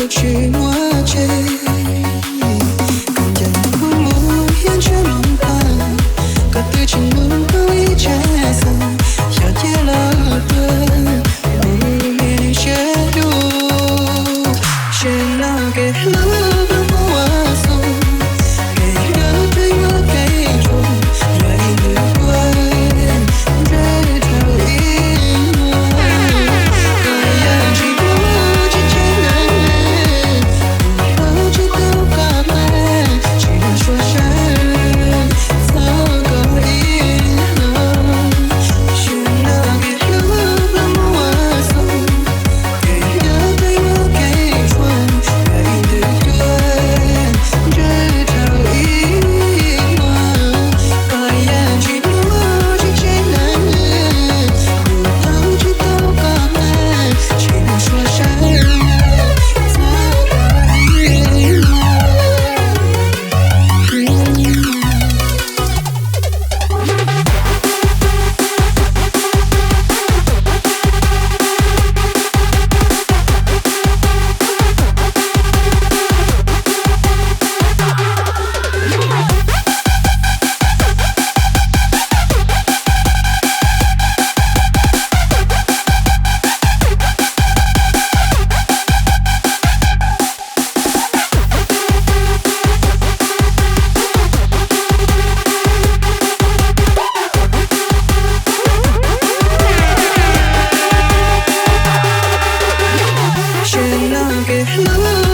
Tsis muaj tsev, koj ncaim kuv mus thiab ntshe mob tag, koj twb tsis mloog kuv ib tsam xav, xyov cia los tuag mus li siab dub. Tsev no kev hlub muaj xov, kev hlub twb yuav kev tshuav, yog ib ntus tuag ntshe dhau ib hmos, koj yeej tsis tuag tsis tseg lawm. Kuv hlub tsis tau koj mas tsis los suav sab, txhob koj ib hmos. Tsev no kev hlub muaj xov, kev hlub twb yuav kev tshuav, yog ib ntus tuag ntshe dhau ib hmos, koj yeej tsis tuag tsis tseg lawm. Kuv hlub tsis tau koj mas tsis los suav sab, txhob koj ib hmos. Tsev no kev hlub